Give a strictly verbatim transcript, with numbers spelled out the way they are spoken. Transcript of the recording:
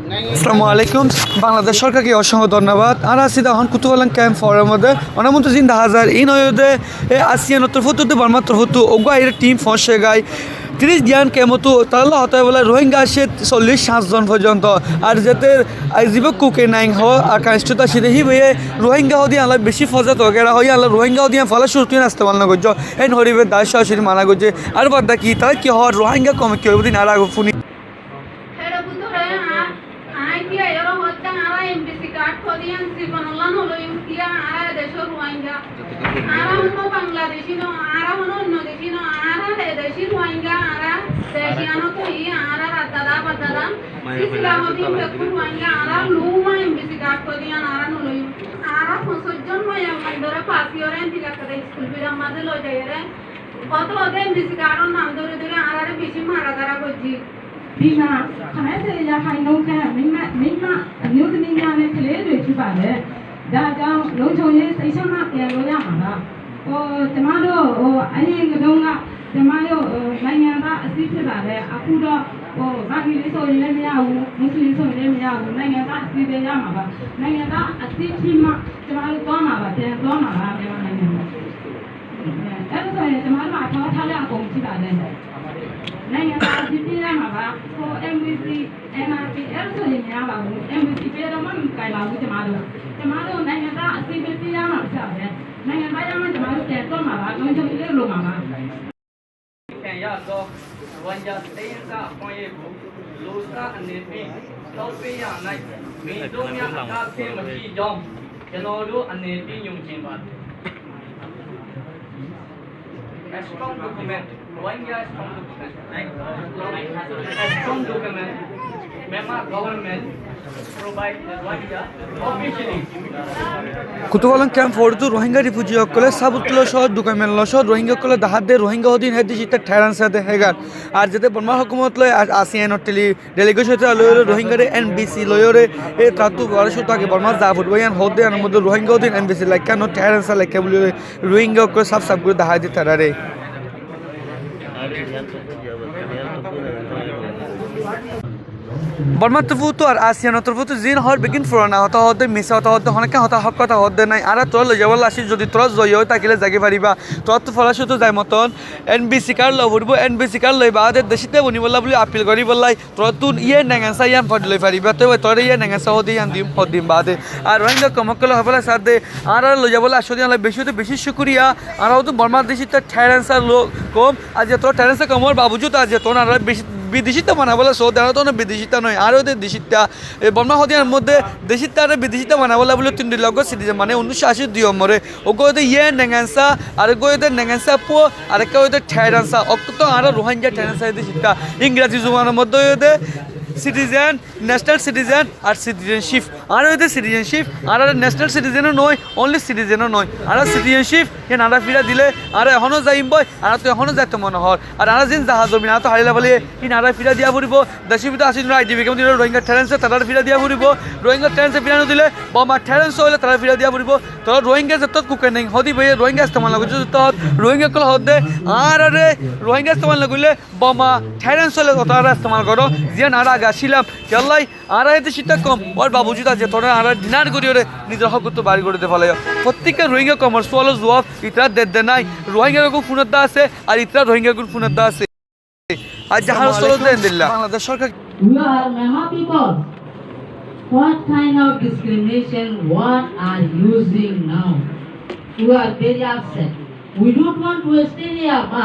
Assalamu alaikum. Bangladec sorkarke osongkho donnobad. Añára así de ehón Kutupalam kemp foror modde. Onar modde zin dahá zar, in óilde e ASEAN or torfóttu, Bormar torfóttu uggwá aiyóre tim foóñsai giyói. Tiríc diyan kemp ottu tará loi hotá hoibolla Rohingya aiccé sollic háñt zon foijjonto. Ar zeté, ar zibá Kukeng Naing hoó Arakan State or asé de, híbaye Rohingya hoó de yíanolla beci fosat wagera hoó, yíanolla Rohingya hoó de yían foila cúruttú yían estemal no goijjó. Eén hoibar dahá sorasori mana goijjé. Ar bad baki tará ki hoó, Rohingya koum ki óibo de yían añára ago fúni. Héçe bútore añá-, aññí kiyá eró hoódde añára NVC card hoó de yían zibonolla no loiyum, kiyá añára e decór Ruáinga. Añára honó Bangladeci no, añára honó oinno deci no, añára e deci Ruáinga, añára deci anó toiyí, añára ar dada, bar dada, sisila hoó de yían bekkún Ruáinga, añára luuma NVC card hoó de yían añára no loiyum. Añára foñsíc zon maiyafuain dóre fas iyóre endilla ekkán iskul bidar mazé loi zaiyóre, hoto hoto NVC card or nam dóri dóri añáráre beci mara dara goijjé. Bina, kane se ya hai no ke, minna, minna, news minna ne tele de ki bade. Da, da, no joye, sai sama ke lo ya mara. O, temaro, o, ani ngodonga, temaro, o, nanya da, asi te bade, aku da, o, Bangladesh o ile me au, Muslim so ile me au, nanya da, asi de ya mara. Nanya da, asi tima, temaro to mara, te to mara, me nanya. Eso es, hermano, acá sale a comenzar, ¿eh? Nai, así te llamaba, o M V C, M R P, eso se llamaba, M V C, pero no me cae la última, hermano, nai, así te llamaba, ¿sabes? Nai, llama, hermano, que toma, no, yo le lo mama. Kenya do, Rwanda, Teisa, Koyebu, Lusa, Anepi, Taupe, Yanai, Midomia, Akase, Machi, Yom, Kenoru, Anepi, Yum, Jimba. Strong document, Rohingya strong document. Strong document. Myanmar government provide the Rohingya officially. Kutupalam kemp foror Rohingya refugee ókkole sabut loi sóo, document loi sóo, Rohingya ókkole dahá de, Rohingya hoó de yían hé decítta therence de hegar. Ar zeté Borma hókumot loi ar ASEAN or teli delegation ot loi Rohingyare NVC loiyóre, e, taráttu fora cúruttu age Borma za foribo, yián hoódde, yián or modde Rohingya hoódde NVC laikká no, terrorist laikká buli Rohingya ókkole sáf sáf gorí dahái de tarare. Bormar torfóttu ar ASEAN or torfóttu ziín hoór beggín furana hotá hoódde, misá hotá hoódde, honókkan hotá hók hotá hoódde nái. Añára tuáñra loi zaibólla así, zodi tuáñra zoi ói tákile zaigói faribá. Tuáñráttu fora cúruttu zai moton NVC card loi foribó, NVC card loi baade decítta bonibólla buli apil goríbolla. Tuáñrattún yían nengensa yían fori loi faribá, tói bái tuáñrare yían nengensa hoódde yían diyum, hoódde yían baade. Ar Rohingya koum ókkole hoibólla saádde, añára loi zaibólla aiccó de yíanolla beci ótte beci cúkuriya. Añára óttu Borma decítta therrorist loi koum, aijja tuáñra therrorist koumor babujud aijja tuáñra añára beci bidecítta banaibólla soó de, añára tó bidecítta noó, añára óttu decítta. E Borma hoódde yíanor modde decítta ar bidecítta banaibólla buli tin dui loggo citizen mane unnúiccó ací dui ommore. Uggwá óilde yían nengensa, areggwá óilde nengensa puo, arekka óilde therrorist. Ókkol tó añára Rohingya therrorist decítta. Ingrazi zubanor modde óilde citizen, national citizen ar citizenship. Añára óilde citizenship, añára national citizen ó noó, only citizen ó noó. Añára citizenship, yían añára fira dile, añára ehóno zaiyum bái, añárattú ehóno zaito mone hoór. Ar añára ziín zaga zomin añárattú hári loi félaiye, yían añára fira diya foribó. Decór bútore asé de IDP camp ot Rohingya therrorist, tarare fira diya foribó. Rohingya therrorist fira no dile, Borma therrorist óile tarare fira diya foribó. Tará Rohingya zettót Kukeng Naing hoódde bái, Rohingya estemal no goijjé zettót, Rohingya ókkol hoódde, añárare Rohingya estemal no goille, Borma therrorist óile tarare estemal goró, ziyán añára age accílam. Kiyólla, añára e decítta koum ór babujud aijja tuáñrare añára deny goríyore nizor hókottú bair gorí di félaiyo. Fottíkka Rohingya koumor sualor zuab itará dedde nái. Rohingyar gún fúnodde asé, ar itará Rohingyar gún fúnodde asé. Aijja hár sólo de endilla. Bangladec sorkar. We are Myanmar people. What kind of discrimination, what are using now? We are very upset. We don't want to stay here, but